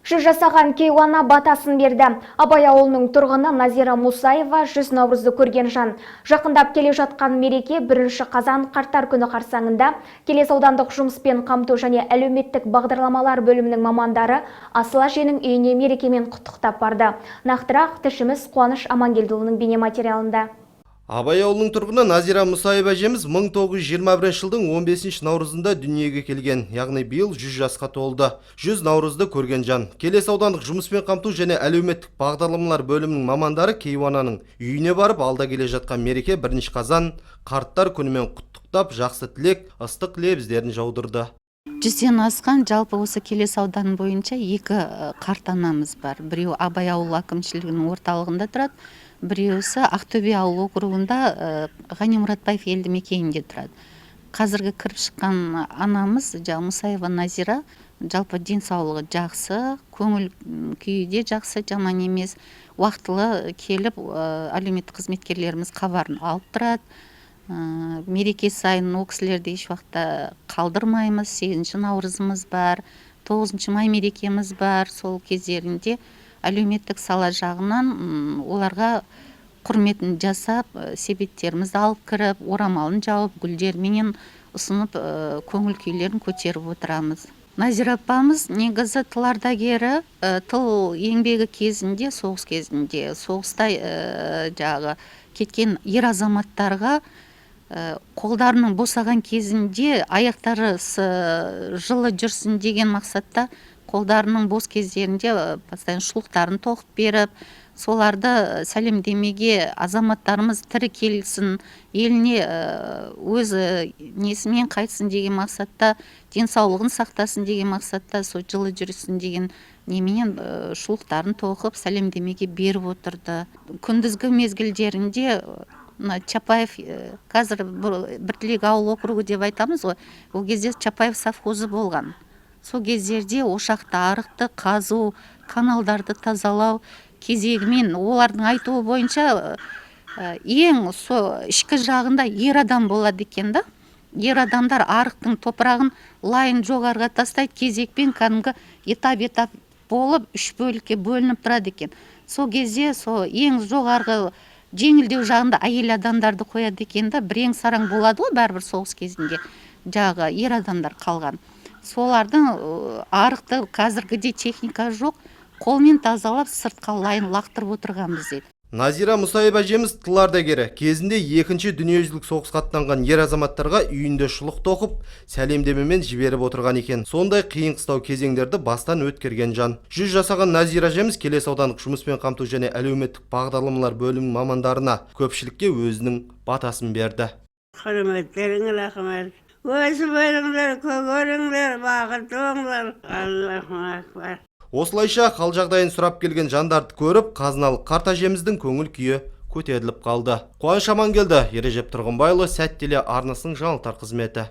100 жасаған кейуана батасын берді. Абай ауылының тұрғыны Назира Мусаева 100 наурызды көрген жан. Жақындап келе жатқан мереке, 1 қазан, қарттар күні қарсаңында Келес аудандық жұмыспен қамту және әлеуметтік бағдарламалар бөлімінің мамандары асыл әженің үйіне мерекемен құттықтап барды. Нақтырақ, тілшіміз Қуаныш Амангелдіұлының бейнематериалында. Абай ауылының тұрғыны Назира Мұсаева әжеміз 1921 жылдың 15 наурызында дүниеге келген, яғни биыл 100 жасқа толды. 100 наурызды көрген жан. Келес аудандық жұмыспен қамту және әлеуметтік бағдарламалар бөлімінің мамандары кейуананың үйіне барып, алда келе жатқан мереке, 1 қазан, қарттар күнімен құттықтап, жақсы тілек, ыстық лебіздерін жаудырды. 100-ден асқан, жалпы осы Келес ауданы бойынша екі қарт анамыз бар. Біреуі Абай ауыл әкімшілігінің орталығында тұрады, біреусі Ақтөбе ауыл округында, Ғани Мұратбаев елді мекенінде тұрады. Қазіргі кіріп шыққан анамыз, жаңағы Мұсаева Назира, жалпы денсаулығы жақсы, көңіл күйі де жақсы, жаман емес. Уақытылы келіп, әлеуметтік қызметкерлеріміз хабарын алып тұрады. Мереке сайын ол кісілерді еш уақытта қалдырмаймыз. 8 наурызымыз бар, 9 май мерекеміз бар. Сол кездерінде әлеуметтік сала жағынан оларға құрметін жасап, себеттерімізді алып кіріп, орамалын жауып, гүлдерменен ұсынып, көңіл күйлерін көтеріп отырамыз. Назира апамыз негізі тыл ардагері, тыл еңбегі кезінде, соғыс кезінде, соғыста жаңағы кеткен ер азаматтарға қолдарының босаған кезінде аяқтары жылы жүрсін деген мақсатта, қолдарының бос кездерінде постоянно шұлықтарын тоқып беріп, соларды сәлемдемеге, азаматтарымыз тірі келсін, еліне өз несімен қайтсын деген мақсатта, денсаулығын сақтасын деген мақсатта, сол жылы жүрсін деген неменен шұлықтарын тоқып, сәлемдемеге беріп отырды. Күндізгі мезгілдерінде мына Чапаев, қазір Біртілек ауыл округі деп айтамыз ғой, ол кезде Чапаев совхозы болған. Сол кездерде ошақты, арықты қазу, каналдарды тазалау кезегімен, олардың айтуы бойынша, ең со ішкі жағында ер адам болады екен да. Ер адамдар арықтың топырағын, лайын жоғарыға тастайды кезекпен, кәдімгі этап этап болып, үш бөлікке бөлініп тұрады екен. Сол кезде сол ең жоғарғы, жеңілдеу жағында әйел адамдарды қояды екен да. Бірең сараң болады ғой бәрібір соғыс кезінде, жағы ер адамдар қалған. Солардың арықты, қазіргідей техника жоқ, қолмен тазалап, сыртқа лайын лақтырып отырғанбыз дейді. Назира Мұсаева әжеміз тыл ардагері. Кезінде екінші дүниежүзілік соғысқа аттанған ер азаматтарға үйінде шұлық тоқып, сәлемдемемен жіберіп отырған екен. Сондай қиын қыстау кезеңдерді бастан өткерген жан. 100 жасаған Назира әжеміз Келес аудандық жұмыспен қамту және әлеуметтік бағдарламалар бөлімінің мамандарына, көпшілікке өзінің батасын берді. Құрметтеріңе рахмет. Өсіп өніңдер, көгеріңдер, бақытты болыңдар. Аллаху акбар. Осылайша хал жағдайын сұрап келген жандарды көріп, қазыналы қарт әжеміздің көңіл күйі көтеріліп қалды. Қуаныш Амангелді, Ережеп Тұрғынбайұлы, Сәт телеарнасының жаңалықтар қызметі.